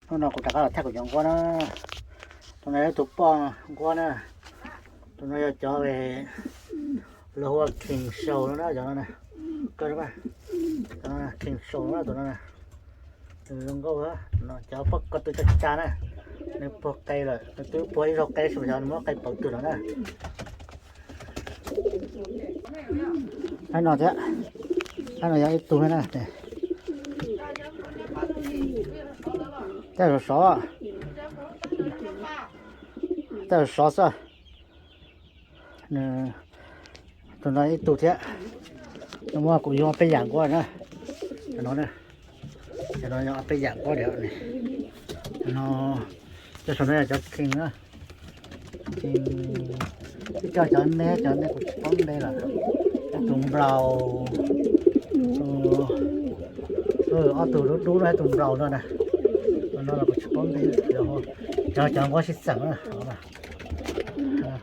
Hnub no kuv rov qab los thaij kuv cov nquab na. Tus no yog tus poj nquab na. Tus no yog cov lawv hu ua king sau no na, cov no na. Cov no king sau na, tus no na. Nws zoo nkauj, cov poj ko tw tsa tsa na. Nws puag qe lawm, nws twb puag ib zaug qe, xyov nws muab qe pauv twg lawm na. Ab no thiab, ab no yog ib tug na. Tej zaum sov, tej zaum sov xwb. Tus no ib tug thiab. No muaj kuv yuav peb yam nquab na. Cov no, cov no yog peb yam nquab diam. No, cov saum no yog cov king na. Ib co cov me, cov me kuv tsis paub npe lawm. Tus nplaus, ob tug dub dub no, tus nplaus no na. No los kuv tsis paub npe, cov, cov nquab sib txeem na.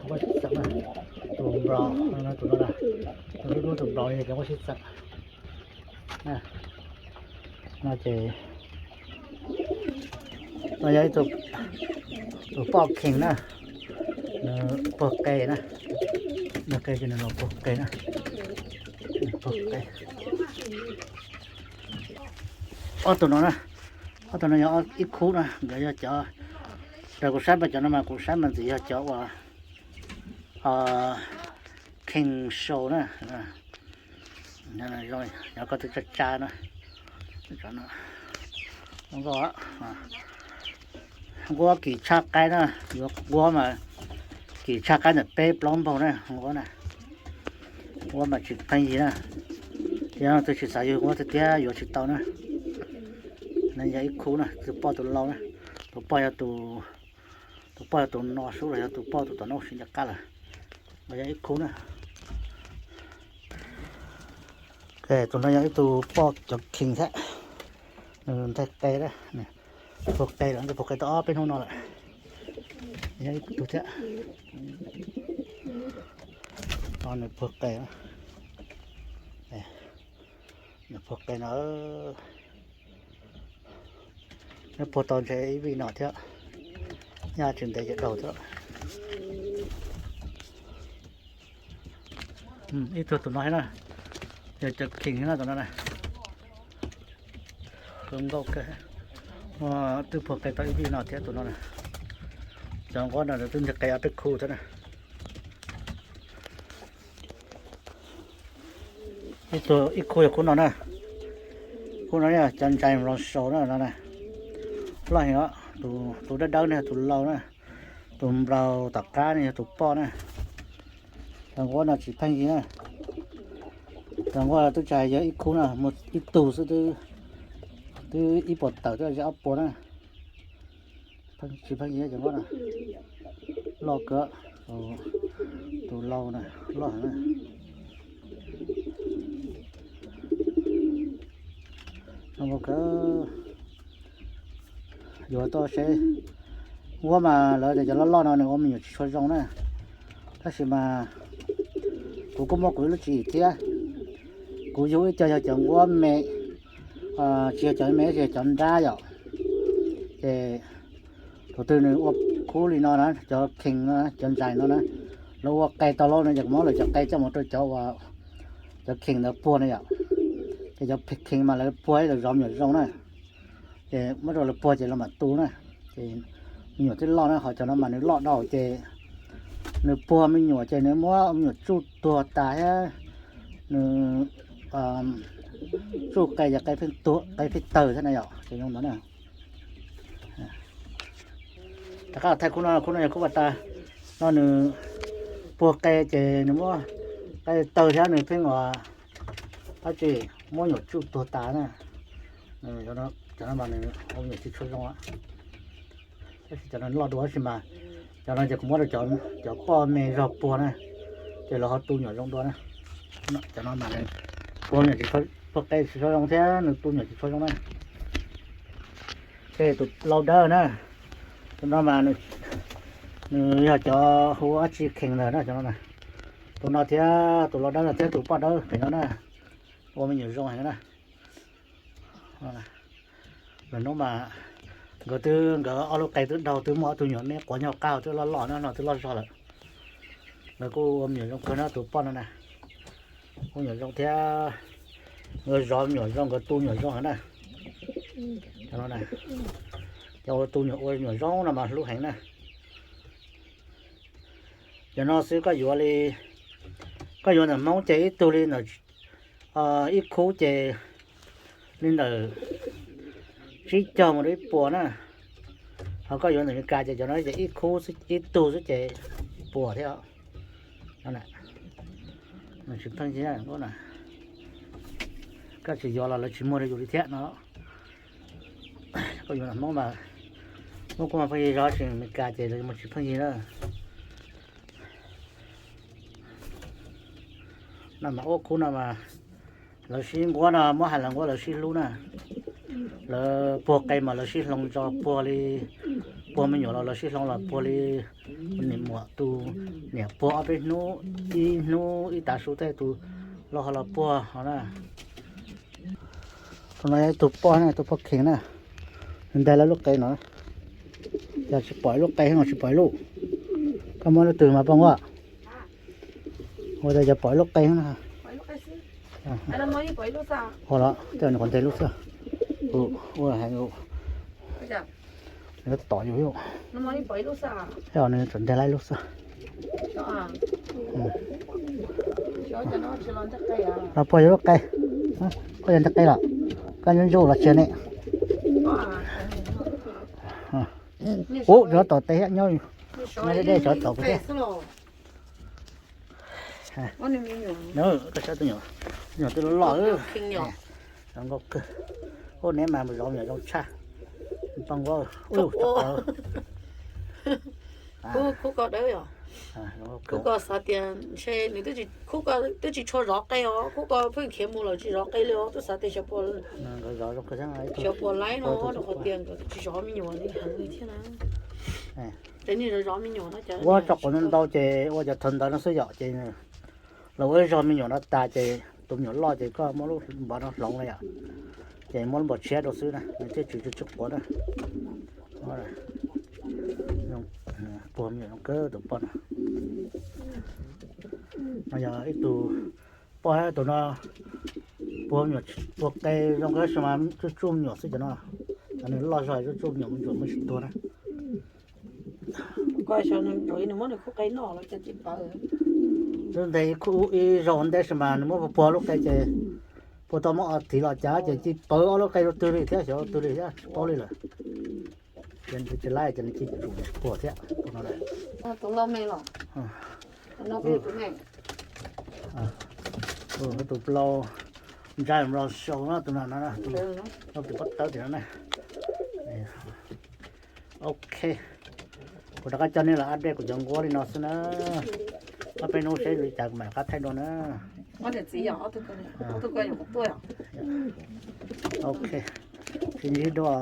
Nquab sib txeem na. Tus nplaus, tus no, tus dub dub tus nplaus yog cov nquab sib txeem. No ces, no yog ib tug, tus poj king na, nws puag qe na, nws qe ces nws los puag qe na, puag qe. Ob tug no na, ob tug no yog ib khub na, nkawd yog cov, raws kuv saib mas cov no mas kuv saib mas ntxim yog cov uas king sau na. Yog ko tw tsa tsa no. Nquab kim tshaj qaib na, yuav nquab mas kim tshaj qaib ntawm peb plaub npaug na, nquab na. Nquab mas tsis pheej yig na, ces yog leej twg tsis xav yug nquab tiag tiag yuav tsis tau na. No yog ib khub na, tus poj tus lau na, tus poj yog tus, tus poj yog tus no sub los yog tus poj tus tom no sib ncaws qab lawm. No yog ib khub na. Tus no yog ib tug poj cov king thiab, nws nthe qe, puag qe lawm, puag qe tau ob peb hnub no lawm. Yog ib tug thiab, nws puag qe, nws puag qe no. Neb puag tau ntshe ib vij no thiab, nyaj tsis ntev ces daug thiab. Ib tug tus no thiab na, yog cov king thiab na tus no na. Zoo nkauj kawg. Twb puag qe tau ib vij no thiab tus no na. Cov nquab no twb nthe qe ob peb khu thiab na. Ib tug, ib khub yog khub no na. Khub no yog cov ntxhais nplaus sau na no na. Loj heev os, tus dawb dawb ne yog tus lau na, tus nplaus tom qab ne yog tus poj na. Cov nquab no tsis pheej yig na. Cov nquab twb tsis hais yog ib khub na, muaj ib tug xwb twb ib puas tawm twb yog ob puas na. Tsis pheej yig cov nquab no. Loj kawg, tus lau na, loj heev na. Yuav tuaj seb, nquab mas lawv tias cov loj loj no nws ua me nyuam tsis tshua zoo na. Tab sis mas kuv kuj muaj kuv ib lub tswv yim thiab. Kuv yug ib co yog cov nquab me, tsis yog cov me, tsis yog cov nrab yom. Ces thaum twg nws ua khub li no na, cov king no, cov ntxhais no na, lawv ua qe tau lawm no ces kuv muab lawv cov qe coj mus rau cov uas, cov king ntawd puag na yom. Ces cov king mas lawv puag ib lawv zov me nyuam zoo na. Ces muab rau lawv puag ces lawv mam tu na. Ces me nyuam thiaj loj na, ho cov no mas nws loj dhau ces nws puag me nyuam ces nws muab me nyuam tsuj tuag tas thiab, nws tsuj qe ces qe pheej tawg thiab na yom, ces zoo ntawd na. Rov qab thaij khub no, khub no yog khub pas tas no, nws puag qe ces nws muab qe tawg thiab nws pheej ua dab tsi, muab me nyuam tsuj tuag tas na. Cov no mas nws ua me nyuam tsis tshua zoo. Tab sis cov no loj dua tab sis mas cov no ces kuv muab rau cov poj me zog puag na, ces lawv ho tu nyuam zoo dua na. Cov no mas nws ua me nyuam tsis, puag qe tsis tshua zoo thiab nws tu nyuam tsis tshua zoo na. Ces tus lau dawb na, tus no mas nws yog cov hu ua dab tsi king ntawd na, cov no na. Tus no thiab tus lau dawb no thiab tus poj dawb pem no na, ua me nyuam zoo heev na. Lawv hnub mas Nkawd twb, nkawd ob lub qe twb daug, twb muaj ob tug nyuam me quav nyuag qab twb loj loj no, no twb loj zog lawm. Nkawd kuj ua me nyuam zoo kawg na, tus poj no na. Ua me nyuam zoo thiab, nkawd zov me nyuam zoo, nkawd tu me nyuam zoo heev na. Cov no na, cov ua tu me nyuam, ua me nyuam zoo no mas hlub heev na. Cov no xwb koj yuav li, koj yuav ntawm Hmoob ces ib tug li ntawm, ib khub ces li ntawm tsib caug mus rau ib puas na. Ho koj yuav ntawm Meskas ces cov no ces ib khub, ib tug xwb ces puas thiab. Tsis pheej, koj tsis yuav los lawv tsis muag rau yus li thiab no. Koj yuav ntawm Hmoob mas, Hmoob kuj mas pheej yig zog, tsis Meskas ces lawv mus tsis pheej yig na. No mas ua khub no mas lawv sib nquab no, muab hais lawv nquab lawv sib hlub na. Lawv puag qe mas lawv sib hloov tso, puag li, puag me nyuam los lawv sib hloov los puag li niam muam tus niam puag ob peb hnub, ib hnub ib tav su tej tus los ho los puag ho na. Tus no yog ib tug poj na, tus poj kheev na, nws ntaig lawv lub qe no. Yog tsis pom ib lub qe no, tsis pom ib lub. Koj muab lub twg mas poj Nkauj? Ua cas pom ib lub qe na. Ua los tej nws qhov nteg lub xwb. Ua heev, nws tom yus. Nws tseem nteg lawm ib lub xwb. Los puag yus lub qe. Koj yog nteg qe los, koj nyob ntsuj los tsis ne. Ub, cov tom tes thiab nyob, nyob deb deb cov tom kuv thiab. Koj saib tus nyuam, tus nyuam twb loj loj. Zoo nkauj kawg. Ub, neb mas mus zov me nyuam zoo tshaj. Poj Nkauj, ub, khub ko dawb os. Khub ko xav tias ntshe nws twb tsis tshua zov qe os, khub ko pheej khiav mus lawm tsis zov qe li os, twb xav tias xyov puas, xyov puas laib no rau qhov tias nkawd twb tsis zov me nyuam li heev li thiab na. Ces nej zov zov me nyuam no cas ua tso quav ntau ntau ces ua cov thawv ntawd no xwb yom, ces lawv ua ib zog me nyuam no tas ces tus me nyuam loj ces koj muab lub npov no hloov li yom, ces muab lub npov tshiab rau xwb na, nws thiaj tsis tsis quav na. Puag me nyuam zoo kawg tus poj no. No yog ib tug poj, tus no puag me nyuam, puag qe zoo kawg tab sis mas tsuj tsuj me nyuam xwb cov no. Cov nws loj zog tsuj tsuj me nyuam, me nyuam muaj tsis tuag na. Twb nteg ib zaug ntej tab sis mas nws muab puag puag lub qe ces puag tau muab ob tiv los cav ces cia pawv ob lub qe rau twg li thiab xyov twg li thiab tsis paub li lawm. Ces nws tsis laib ces nws cia tsum puag thiab tus no lawm. Tus plau ntsa los xyau no, tus no, tus pob tawb tim no na. Ok, kuv rov qab coj nej los update kuv cov nquab li no xwb na. Ob peb hnub seb li cas kuv mam rov qab thaij dua na. Ok, sib ntsib dua.